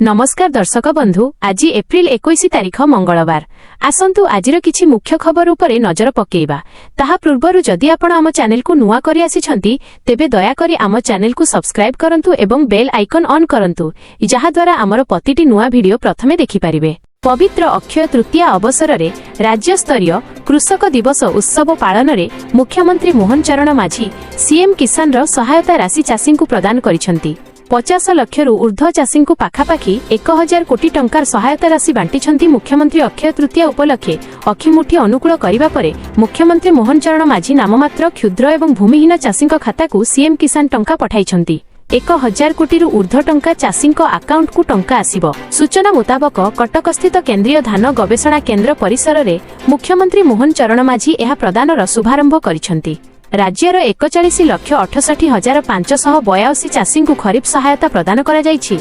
ନମସ୍କାର ଦର୍ଶକ ବନ୍ଧୁ, ଆଜି ଏପ୍ରିଲ 21 ତାରିଖ, ମଙ୍ଗଳବାର। ଆସନ୍ତୁ ଆଜିର କିଛି ମୁଖ୍ୟ ଖବର ଉପରେ ନଜର ପକେଇବା। ତାହା ପୂର୍ବରୁ ଯଦି ଆପଣ ଆମ ଚ୍ୟାନେଲକୁ ନୂଆ କରି ଆସିଛନ୍ତି, ତେବେ ଦୟାକରି ଆମ ଚ୍ୟାନେଲକୁ ସବସ୍କ୍ରାଇବ କରନ୍ତୁ ଏବଂ ବେଲ୍ ଆଇକନ୍ ଅନ୍ କରନ୍ତୁ, ଯାହାଦ୍ୱାରା ଆମର ପ୍ରତିଟି ନୂଆ ଭିଡିଓ ପ୍ରଥମେ ଦେଖିପାରିବେ। ପବିତ୍ର ଅକ୍ଷୟ ତୃତୀୟା ଅବସରରେ ରାଜ୍ୟସ୍ତରୀୟ କୃଷକ ଦିବସ ଉତ୍ସବ ପାଳନରେ ମୁଖ୍ୟମନ୍ତ୍ରୀ ମୋହନ ଚରଣ ମାଝୀ ସିଏମ୍ କିଷାନର ସହାୟତା ରାଶି ଚାଷୀଙ୍କୁ ପ୍ରଦାନ କରିଛନ୍ତି। 50 ଲକ୍ଷରୁ ଊର୍ଦ୍ଧ୍ୱ ଚାଷୀଙ୍କୁ ପାଖାପାଖି 1000 କୋଟି ଟଙ୍କାର ସହାୟତା ରାଶି ବାଣ୍ଟିଛନ୍ତି ମୁଖ୍ୟମନ୍ତ୍ରୀ। ଅକ୍ଷୟ ତୃତୀୟା ଉପଲକ୍ଷେ ଅକ୍ଷିମୁଠି ଅନୁକୂଳ କରିବା ପରେ ମୁଖ୍ୟମନ୍ତ୍ରୀ ମୋହନ ଚରଣ ମାଝୀ ନାମମାତ୍ର କ୍ଷୁଦ୍ର ଏବଂ ଭୂମିହୀନ ଚାଷୀଙ୍କ ଖାତାକୁ ସିଏମ୍ କିଷାନ ଟଙ୍କା ପଠାଇଛନ୍ତି। 1000 କୋଟିରୁ ଊର୍ଦ୍ଧ୍ୱ ଟଙ୍କା ଚାଷୀଙ୍କ ଆକାଉଣ୍ଟକୁ ଟଙ୍କା ଆସିବ। ସୂଚନା ମୁତାବକ, କଟକସ୍ଥିତ କେନ୍ଦ୍ରୀୟ ଧାନ ଗବେଷଣା କେନ୍ଦ୍ର ପରିସରରେ ମୁଖ୍ୟମନ୍ତ୍ରୀ ମୋହନ ଚରଣ ମାଝୀ ଏହା ପ୍ରଦାନର ଶୁଭାରମ୍ଭ କରିଛନ୍ତି। ରାଜ୍ୟର 41,68,582 ଚାଷୀଙ୍କୁ ଖରିଫ ସହାୟତା ପ୍ରଦାନ କରାଯାଇଛି।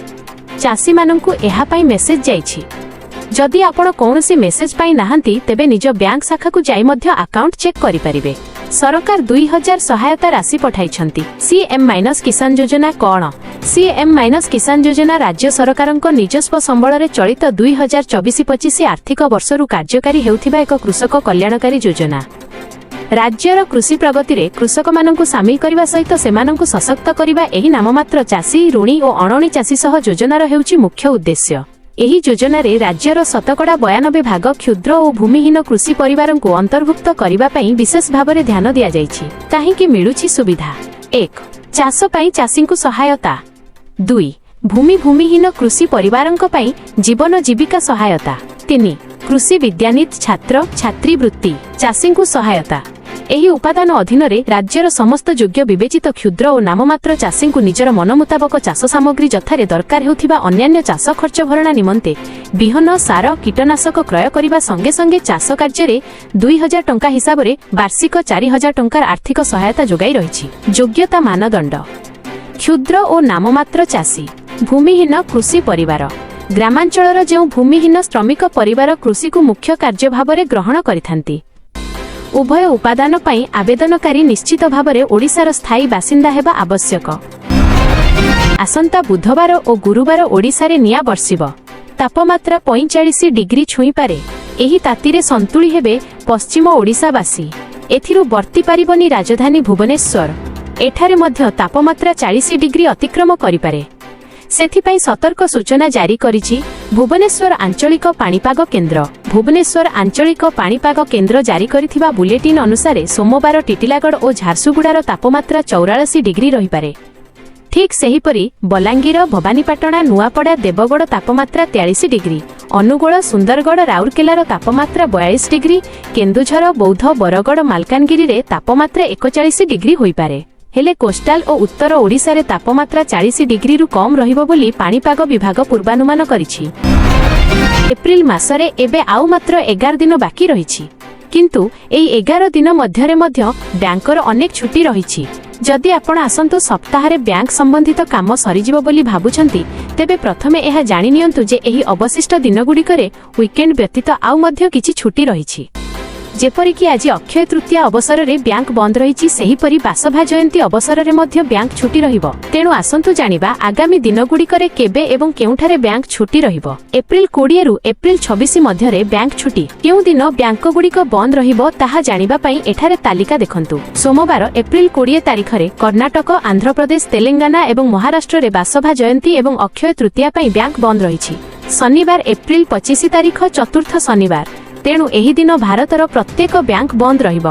ଚାଷୀମାନଙ୍କୁ ଏହା ପାଇଁ ମେସେଜ ଯାଇଛି। ଯଦି ଆପଣ କୌଣସି ମେସେଜ ପାଇ ନାହାନ୍ତି, ତେବେ ନିଜ ବ୍ୟାଙ୍କ ଶାଖାକୁ ଯାଇ ମଧ୍ୟ ଆକାଉଣ୍ଟ ଚେକ୍ କରିପାରିବେ। ସରକାର 2000 ସହାୟତା ରାଶି ପଠାଇଛନ୍ତି। ସିଏମ୍ ମାଇନସ କିଷାନ ଯୋଜନା କଣ? ସିଏମ୍ ମାଇନସ କିଷାନ ଯୋଜନା ରାଜ୍ୟ ସରକାରଙ୍କ ନିଜସ୍ୱ ସମ୍ବଳରେ ଚଳିତ 2024-25 ଆର୍ଥିକ ବର୍ଷରୁ କାର୍ଯ୍ୟକାରୀ ହେଉଥିବା ଏକ କୃଷକ କଲ୍ୟାଣକାରୀ ଯୋଜନା। ରାଜ୍ୟର କୃଷି ପ୍ରଗତିରେ କୃଷକମାନଙ୍କୁ ସାମିଲ କରିବା ସହିତ ସେମାନଙ୍କୁ ସଶକ୍ତ କରିବା ଏହି ନାମମାତ୍ର ଚାଷୀ, ଋଣୀ ଓ ଅଣଋଣୀ ଚାଷୀ ସହ ଯୋଜନାର ହେଉଛି ମୁଖ୍ୟ ଉଦ୍ଦେଶ୍ୟ। ଏହି ଯୋଜନାରେ ରାଜ୍ୟର 92% ଭାଗ କ୍ଷୁଦ୍ର ଓ ଭୂମିହୀନ କୃଷି ପରିବାରଙ୍କୁ ଅନ୍ତର୍ଭୁକ୍ତ କରିବା ପାଇଁ ବିଶେଷ ଭାବରେ ଧ୍ୟାନ ଦିଆଯାଇଛି। କାହିଁକି ମିଳୁଛି ସୁବିଧା? 1, ଚାଷ ପାଇଁ ଚାଷୀଙ୍କୁ ସହାୟତା। 2, ଭୂମି ଭୂମିହୀନ କୃଷି ପରିବାରଙ୍କ ପାଇଁ ଜୀବନ ଜୀବିକା ସହାୟତା। 3, କୃଷି ବିଦ୍ୟାନିଧି ଛାତ୍ର ଛାତ୍ରୀ ବୃତ୍ତି ଚାଷୀଙ୍କୁ ସହାୟତା। ଏହି ଉପାଦାନ ଅଧୀନରେ ରାଜ୍ୟର ସମସ୍ତ ଯୋଗ୍ୟ ବିବେଚିତ କ୍ଷୁଦ୍ର ଓ ନାମମାତ୍ର ଚାଷୀଙ୍କୁ ନିଜର ମନ ମୁତାବକ ଚାଷ ସାମଗ୍ରୀ ଯଥାରେ ଦରକାର ହେଉଥିବା ଅନ୍ୟାନ୍ୟ ଚାଷ ଖର୍ଚ୍ଚ ଭରଣା ନିମନ୍ତେ ବିହନ, ସାର, କୀଟନାଶକ କ୍ରୟ କରିବା ସଙ୍ଗେ ସଙ୍ଗେ ଚାଷ କାର୍ଯ୍ୟରେ 2000 ଟଙ୍କା ହିସାବରେ ବାର୍ଷିକ 4000 ଟଙ୍କାର ଆର୍ଥିକ ସହାୟତା ଯୋଗାଇ ରହିଛି। ଯୋଗ୍ୟତା ମାନଦଣ୍ଡ: କ୍ଷୁଦ୍ର ଓ ନାମମାତ୍ର ଚାଷୀ, ଭୂମିହୀନ କୃଷି ପରିବାର, ଗ୍ରାମାଞ୍ଚଳର ଯେଉଁ ଭୂମିହୀନ ଶ୍ରମିକ ପରିବାର କୃଷିକୁ ମୁଖ୍ୟ କାର୍ଯ୍ୟ ଭାବରେ ଗ୍ରହଣ କରିଥାନ୍ତି। ଉଭୟ ଉପାଦାନ ପାଇଁ ଆବେଦନକାରୀ ନିଶ୍ଚିତ ଭାବରେ ଓଡ଼ିଶାର ସ୍ଥାୟୀ ବାସିନ୍ଦା ହେବା ଆବଶ୍ୟକ। ଆସନ୍ତା ବୁଧବାର ଓ ଗୁରୁବାର ଓଡ଼ିଶାରେ ନିଆଁ ବର୍ଷିବ। ତାପମାତ୍ରା 45 ଡିଗ୍ରୀ ଛୁଇଁପାରେ। ଏହି ତାତିରେ ସନ୍ତୁଳି ହେବେ ପଶ୍ଚିମ ଓଡ଼ିଶାବାସୀ। ଏଥିରୁ ବର୍ତ୍ତି ପାରିବନି ରାଜଧାନୀ ଭୁବନେଶ୍ୱର। ଏଠାରେ ମଧ୍ୟ ତାପମାତ୍ରା 40 ଡିଗ୍ରୀ ଅତିକ୍ରମ କରିପାରେ। ସେଥିପାଇଁ ସତର୍କ ସୂଚନା ଜାରି କରିଛି ଭୁବନେଶ୍ୱର ଆଞ୍ଚଳିକ ପାଣିପାଗ କେନ୍ଦ୍ର। ଭୁବନେଶ୍ୱର ଆଞ୍ଚଳିକ ପାଣିପାଗ କେନ୍ଦ୍ର ଜାରି କରିଥିବା ବୁଲେଟିନ୍ ଅନୁସାରେ, ସୋମବାର ଟିଟିଲାଗଡ଼ ଓ ଝାରସୁଗୁଡ଼ାର ତାପମାତ୍ରା 44 ଡିଗ୍ରୀ ରହିପାରେ। ଠିକ୍ ସେହିପରି ବଲାଙ୍ଗୀର, ଭବାନୀପାଟଣା, ନୂଆପଡ଼ା, ଦେବଗଡ଼ ତାପମାତ୍ରା 43 ଡିଗ୍ରୀ, ଅନୁଗୋଳ, ସୁନ୍ଦରଗଡ଼, ରାଉରକେଲାର ତାପମାତ୍ରା 42 ଡିଗ୍ରୀ, କେନ୍ଦୁଝର, ବୌଦ୍ଧ, ବରଗଡ଼, ମାଲକାନଗିରିରେ ତାପମାତ୍ରା 41 ଡିଗ୍ରୀ ହୋଇପାରେ। ହେଲେ କୋଷ୍ଟାଲ ଓ ଉତ୍ତର ଓଡ଼ିଶାରେ ତାପମାତ୍ରା 40 ଡିଗ୍ରୀରୁ କମ୍ ରହିବ ବୋଲି ପାଣିପାଗ ବିଭାଗ ପୂର୍ବାନୁମାନ କରିଛି। ଏପ୍ରିଲ ମାସରେ ଏବେ ଆଉ ମାତ୍ର 11 ଦିନ ବାକି ରହିଛି। କିନ୍ତୁ ଏହି 11 ଦିନ ମଧ୍ୟରେ ମଧ୍ୟ ବ୍ୟାଙ୍କର ଅନେକ ଛୁଟି ରହିଛି। ଯଦି ଆପଣ ଆସନ୍ତା ସପ୍ତାହରେ ବ୍ୟାଙ୍କ ସମ୍ବନ୍ଧିତ କାମ ସରିଯିବ ବୋଲି ଭାବୁଛନ୍ତି, ତେବେ ପ୍ରଥମେ ଏହା ଜାଣି ନିଅନ୍ତୁ ଯେ ଏହି ଅବଶିଷ୍ଟ ଦିନଗୁଡ଼ିକରେ ୱିକେଣ୍ଡ ବ୍ୟତୀତ ଆଉ ମଧ୍ୟ କିଛି ଛୁଟି ରହିଛି। ଯେପରିକି ଆଜି ଅକ୍ଷୟ ତୃତୀୟା ଅବସରରେ ବ୍ୟାଙ୍କ ବନ୍ଦ ରହିଛି, ସେହିପରି ବାସଭା ଜୟନ୍ତୀ ଅବସରରେ ମଧ୍ୟ ବ୍ୟାଙ୍କ ଛୁଟି ରହିବ। ତେଣୁ ଆସନ୍ତୁ ଜାଣିବା ଆଗାମୀ ଦିନଗୁଡ଼ିକରେ କେବେ ଏବଂ କେଉଁଠାରେ ବ୍ୟାଙ୍କ ଛୁଟି ରହିବ। ଏପ୍ରିଲ 20ରୁ ଏପ୍ରିଲ 26 ମଧ୍ୟରେ ବ୍ୟାଙ୍କ ଛୁଟି। କେଉଁ ଦିନ ବ୍ୟାଙ୍କଗୁଡ଼ିକ ବନ୍ଦ ରହିବ, ତାହା ଜାଣିବା ପାଇଁ ଏଠାରେ ତାଲିକା ଦେଖନ୍ତୁ। ସୋମବାର, ଏପ୍ରିଲ 20 ତାରିଖରେ କର୍ଣ୍ଣାଟକ, ଆନ୍ଧ୍ରପ୍ରଦେଶ, ତେଲେଙ୍ଗାନା ଏବଂ ମହାରାଷ୍ଟ୍ରରେ ବାସଭା ଜୟନ୍ତୀ ଏବଂ ଅକ୍ଷୟ ତୃତୀୟା ପାଇଁ ବ୍ୟାଙ୍କ ବନ୍ଦ ରହିଛି। ଶନିବାର, ଏପ୍ରିଲ 25 ତାରିଖ ଚତୁର୍ଥ ଶନିବାର, ତେଣୁ ଏହି ଦିନ ଭାରତର ପ୍ରତ୍ୟେକ ବ୍ୟାଙ୍କ ବନ୍ଦ ରହିବ।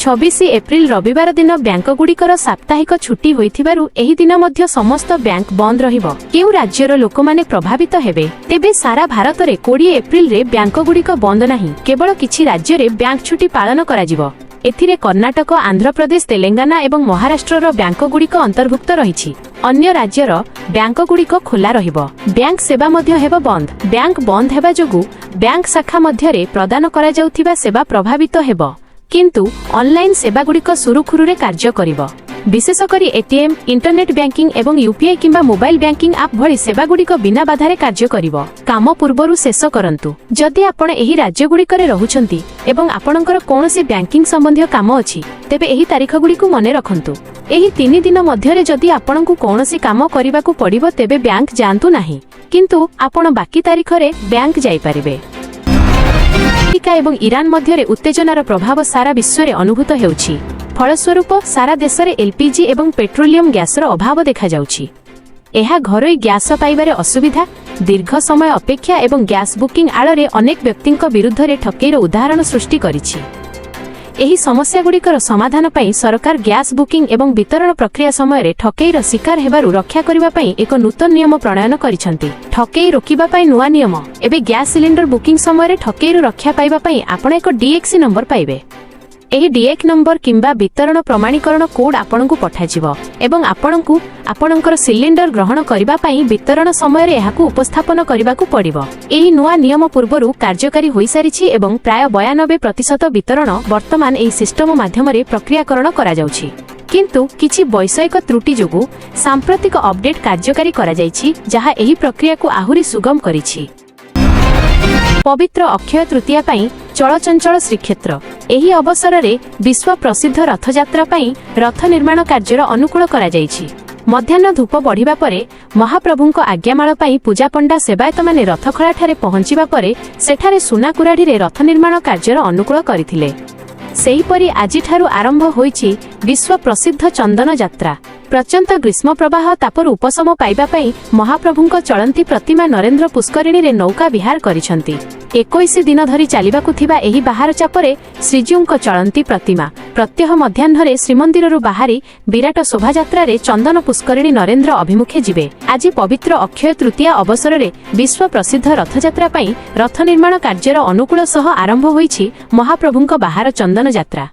26 ଏପ୍ରିଲ ରବିବାର ଦିନ ବ୍ୟାଙ୍କଗୁଡ଼ିକର ସାପ୍ତାହିକ ଛୁଟି ହୋଇଥିବାରୁ ଏହି ଦିନ ମଧ୍ୟ ସମସ୍ତ ବ୍ୟାଙ୍କ ବନ୍ଦ ରହିବ। କେଉଁ ରାଜ୍ୟର ଲୋକମାନେ ପ୍ରଭାବିତ ହେବେ? ତେବେ ସାରା ଭାରତରେ 20 ଏପ୍ରିଲରେ ବ୍ୟାଙ୍କଗୁଡ଼ିକ ବନ୍ଦ ନାହିଁ। କେବଳ କିଛି ରାଜ୍ୟରେ ବ୍ୟାଙ୍କ ଛୁଟି ପାଳନ କରାଯିବ। ଏଥିରେ କର୍ଣ୍ଣାଟକ, ଆନ୍ଧ୍ରପ୍ରଦେଶ, ତେଲେଙ୍ଗାନା ଏବଂ ମହାରାଷ୍ଟ୍ରର ବ୍ୟାଙ୍କଗୁଡ଼ିକ ଅନ୍ତର୍ଭୁକ୍ତ ରହିଛି। ଅନ୍ୟ ରାଜ୍ୟର ବ୍ୟାଙ୍କଗୁଡ଼ିକ ଖୋଲା ରହିବ। ବ୍ୟାଙ୍କ ସେବା ମଧ୍ୟ ହେବ ବନ୍ଦ। ବ୍ୟାଙ୍କ ବନ୍ଦ ହେବା ଯୋଗୁଁ ବ୍ୟାଙ୍କ ଶାଖା ମଧ୍ୟରେ ପ୍ରଦାନ କରାଯାଉଥିବା ସେବା ପ୍ରଭାବିତ ହେବ, କିନ୍ତୁ ଅନଲାଇନ ସେବାଗୁଡ଼ିକ ସୁରୁଖୁରୁରେ କାର୍ଯ୍ୟ କରିବ। ବିଶେଷ କରି ଏଟିଏମ୍, ଇଣ୍ଟରନେଟ୍ ବ୍ୟାଙ୍କିଂ ଏବଂ ୟୁପିଆଇ କିମ୍ବା ମୋବାଇଲ ବ୍ୟାଙ୍କିଂ ଆପ୍ ଭଳି ସେବାଗୁଡ଼ିକ ବିନା ବାଧାରେ କାର୍ଯ୍ୟ କରିବ। କାମ ପୂର୍ବରୁ ଶେଷ କରନ୍ତୁ। ଯଦି ଆପଣ ଏହି ରାଜ୍ୟଗୁଡ଼ିକରେ ରହୁଛନ୍ତି ଏବଂ ଆପଣଙ୍କର କୌଣସି ବ୍ୟାଙ୍କିଂ ସମ୍ବନ୍ଧୀୟ କାମ ଅଛି, ତେବେ ଏହି ତାରିଖଗୁଡ଼ିକୁ ମନେ ରଖନ୍ତୁ। ଏହି 3 ଦିନ ମଧ୍ୟରେ ଯଦି ଆପଣଙ୍କୁ କୌଣସି କାମ କରିବାକୁ ପଡ଼ିବ, ତେବେ ବ୍ୟାଙ୍କ ଯାଆନ୍ତୁ ନାହିଁ। କିନ୍ତୁ ଆପଣ ବାକି ତାରିଖରେ ବ୍ୟାଙ୍କ ଯାଇପାରିବେ। ଆମେରିକା ଏବଂ ଇରାନ ମଧ୍ୟରେ ଉତ୍ତେଜନାର ପ୍ରଭାବ ସାରା ବିଶ୍ୱରେ ଅନୁଭୂତ ହେଉଛି। ଫଳସ୍ୱରୂପ ସାରା ଦେଶରେ ଏଲପିଜି ଏବଂ ପେଟ୍ରୋଲିୟମ ଗ୍ୟାସର ଅଭାବ ଦେଖାଯାଉଛି। ଏହା ଘରୋଇ ଗ୍ୟାସ ପାଇବାରେ ଅସୁବିଧା, ଦୀର୍ଘ ସମୟ ଅପେକ୍ଷା ଏବଂ ଗ୍ୟାସ ବୁକିଂ ଆଳରେ ଅନେକ ବ୍ୟକ୍ତିଙ୍କ ବିରୁଦ୍ଧରେ ଠକେଇର ଉଦାହରଣ ସୃଷ୍ଟି କରିଛି। ଏହି ସମସ୍ୟାଗୁଡ଼ିକର ସମାଧାନ ପାଇଁ ସରକାର ଗ୍ୟାସ ବୁକିଂ ଏବଂ ବିତରଣ ପ୍ରକ୍ରିୟା ସମୟରେ ଠକେଇର ଶିକାର ହେବାରୁ ରକ୍ଷା କରିବା ପାଇଁ ଏକ ନୂତନ ନିୟମ ପ୍ରଣୟନ କରିଛନ୍ତି। ଠକେଇ ରୋକିବା ପାଇଁ ନୂଆ ନିୟମ। ଏବେ ଗ୍ୟାସ ସିଲିଣ୍ଡର ବୁକିଂ ସମୟରେ ଠକେଇରୁ ରକ୍ଷା ପାଇବା ପାଇଁ ଆପଣ ଏକ ଡିଏକ୍ସି ନମ୍ବର ପାଇବେ। ଏହି ଡିଏକ୍ ନମ୍ବର କିମ୍ବା ବିତରଣ ପ୍ରମାଣୀକରଣ କୋଡ୍ ଆପଣଙ୍କୁ ପଠାଯିବ ଏବଂ ଆପଣଙ୍କୁ ଆପଣଙ୍କର ସିଲିଣ୍ଡର ଗ୍ରହଣ କରିବା ପାଇଁ ବିତରଣ ସମୟରେ ଏହାକୁ ଉପସ୍ଥାପନ କରିବାକୁ ପଡ଼ିବ। ଏହି ନୂଆ ନିୟମ ପୂର୍ବରୁ କାର୍ଯ୍ୟକାରୀ ହୋଇସାରିଛି ଏବଂ ପ୍ରାୟ 92% ବିତରଣ ବର୍ତ୍ତମାନ ଏହି ସିଷ୍ଟମ ମାଧ୍ୟମରେ ପ୍ରକ୍ରିୟାକରଣ କରାଯାଉଛି। କିନ୍ତୁ କିଛି ବୈଷୟିକ ତ୍ରୁଟି ଯୋଗୁଁ ସାମ୍ପ୍ରତିକ ଅପଡେଟ୍ କାର୍ଯ୍ୟକାରୀ କରାଯାଇଛି, ଯାହା ଏହି ପ୍ରକ୍ରିୟାକୁ ଆହୁରି ସୁଗମ କରିଛି। ପବିତ୍ର ଅକ୍ଷୟ ତୃତୀୟା ପାଇଁ ଚଳଚଞ୍ଚଳ ଶ୍ରୀକ୍ଷେତ୍ର। ଏହି ଅବସରରେ ବିଶ୍ୱ ପ୍ରସିଦ୍ଧ ରଥଯାତ୍ରା ପାଇଁ ରଥ ନିର୍ମାଣ କାର୍ଯ୍ୟର ଅନୁକୂଳ କରାଯାଇଛି। ମଧ୍ୟାହ୍ନ ଧୂପ ବଢ଼ିବା ପରେ ମହାପ୍ରଭୁଙ୍କ ଆଜ୍ଞାମାଳ ପାଇଁ ପୂଜାପଣ୍ଡା ସେବାୟତମାନେ ରଥଖଳାଠାରେ ପହଞ୍ଚିବା ପରେ ସେଠାରେ ସୁନା କୁରାଢ଼ୀରେ ରଥ ନିର୍ମାଣ କାର୍ଯ୍ୟର ଅନୁକୂଳ କରିଥିଲେ। ସେହିପରି ଆଜିଠାରୁ ଆରମ୍ଭ ହୋଇଛି ବିଶ୍ୱ ପ୍ରସିଦ୍ଧ ଚନ୍ଦନ ଯାତ୍ରା। ପ୍ରଚଣ୍ଡ ଗ୍ରୀଷ୍ମ ପ୍ରବାହ ତାପରୁ ଉପଶମ ପାଇବା ପାଇଁ ମହାପ୍ରଭୁଙ୍କ ଚଳନ୍ତି ପ୍ରତିମା ନରେନ୍ଦ୍ର ପୁଷ୍କରିଣୀରେ ନୌକା ବିହାର କରିଛନ୍ତି। 21 ଦିନ ଧରି ଚାଲିବାକୁ ଥିବା ଏହି ବାହାର ଚାପରେ ଶ୍ରୀଜୀଉଙ୍କ ଚଳନ୍ତି ପ୍ରତିମା ପ୍ରତ୍ୟହ ମଧ୍ୟାହ୍ନରେ ଶ୍ରୀମନ୍ଦିରରୁ ବାହାରି ବିରାଟ ଶୋଭାଯାତ୍ରାରେ ଚନ୍ଦନ ପୁଷ୍କରିଣୀ ନରେନ୍ଦ୍ର ଅଭିମୁଖେ ଯିବେ। ଆଜି ପବିତ୍ର ଅକ୍ଷୟ ତୃତୀୟା ଅବସରରେ ବିଶ୍ୱ ପ୍ରସିଦ୍ଧ ରଥଯାତ୍ରା ପାଇଁ ରଥ ନିର୍ମାଣ କାର୍ଯ୍ୟର ଅନୁକୂଳ ସହ ଆରମ୍ଭ ହୋଇଛି ମହାପ୍ରଭୁଙ୍କ ବାହାର ଚନ୍ଦନ ଯାତ୍ରା।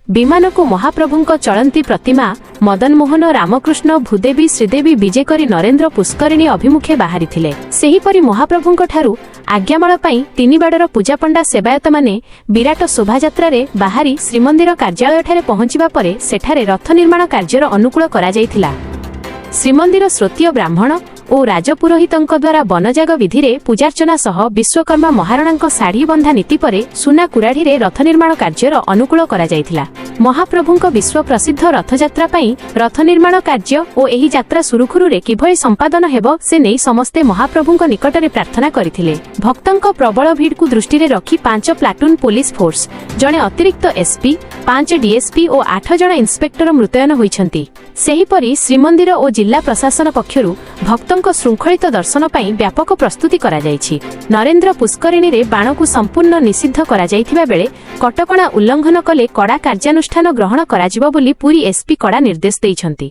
ବିମାନକୁ ମହାପ୍ରଭୁଙ୍କ ଚଳନ୍ତି ପ୍ରତିମା ମଦନମୋହନ, ରାମକୃଷ୍ଣ, ଭୂଦେବୀ, ଶ୍ରୀଦେବୀ ବିଜେ କରି ନରେନ୍ଦ୍ର ପୁଷ୍କରିଣୀ ଅଭିମୁଖେ ବାହାରିଥିଲେ। ସେହିପରି ମହାପ୍ରଭୁଙ୍କଠାରୁ ଆଜ୍ଞାମାଳ ପାଇଁ ତିନିବାଡ଼ର ପୂଜାପଣ୍ଡା ସେବାୟତମାନେ ବିରାଟ ଶୋଭାଯାତ୍ରାରେ ବାହାରି ଶ୍ରୀମନ୍ଦିର କାର୍ଯ୍ୟାଳୟଠାରେ ପହଞ୍ଚିବା ପରେ ସେଠାରେ ରଥ ନିର୍ମାଣ କାର୍ଯ୍ୟର ଅନୁକୂଳ କରାଯାଇଥିଲା। ଶ୍ରୀମନ୍ଦିର ଶ୍ରୋତ୍ରୀୟ ବ୍ରାହ୍ମଣ ଓ ରାଜପୁରୋହିତଙ୍କ ଦ୍ୱାରା ବନଯାଗ ବିଧିରେ ପୂଜାର୍ଚ୍ଚନା ସହ ବିଶ୍ୱକର୍ମା ମହାରଣାଙ୍କ ଶାଢ଼ୀ ବନ୍ଧା ନୀତି ପରେ ସୁନା କୁରାଢ଼ୀରେ ରଥ ନିର୍ମାଣ କାର୍ଯ୍ୟର ଅନୁକୂଳ କରାଯାଇଥିଲା। ମହାପ୍ରଭୁଙ୍କ ବିଶ୍ୱ ପ୍ରସିଦ୍ଧ ରଥଯାତ୍ରା ପାଇଁ ରଥ ନିର୍ମାଣ କାର୍ଯ୍ୟ ଓ ଏହି ଯାତ୍ରା ସୁରୁଖୁରୁରେ କିଭଳି ସମ୍ପାଦନ ହେବ, ସେ ନେଇ ସମସ୍ତେ ମହାପ୍ରଭୁଙ୍କ ନିକଟରେ ପ୍ରାର୍ଥନା କରିଥିଲେ। ଭକ୍ତଙ୍କ ପ୍ରବଳ ଭିଡ଼କୁ ଦୃଷ୍ଟିରେ ରଖି ପାଞ୍ଚ ପ୍ଲାଟୁନ୍ ପୋଲିସ ଫୋର୍ସ, ଜଣେ ଅତିରିକ୍ତ ଏସ୍ପି, ପାଞ୍ଚ ଡିଏସ୍ପି ଓ ଆଠ ଜଣ ଇନ୍ସପେକ୍ଟର ମୁତୟନ ହୋଇଛନ୍ତି। ସେହିପରି ଶ୍ରୀମନ୍ଦିର ଓ ଜିଲ୍ଲା ପ୍ରଶାସନ ପକ୍ଷରୁ ଭକ୍ତଙ୍କ ଶୃଙ୍ଖଳିତ ଦର୍ଶନ ପାଇଁ ବ୍ୟାପକ ପ୍ରସ୍ତୁତି କରାଯାଇଛି। ନରେନ୍ଦ୍ର ପୁଷ୍କରିଣୀରେ ବାଣକୁ ସମ୍ପୂର୍ଣ୍ଣ ନିଷିଦ୍ଧ କରାଯାଇଥିବା ବେଳେ କଟକଣା ଉଲ୍ଲଂଘନ କଲେ କଡ଼ା କାର୍ଯ୍ୟାନୁଷ୍ଠାନ ଗ୍ରହଣ କରାଯିବ ବୋଲି ପୁରୀ ଏସ୍ପି କଡ଼ା ନିର୍ଦ୍ଦେଶ ଦେଇଛନ୍ତି।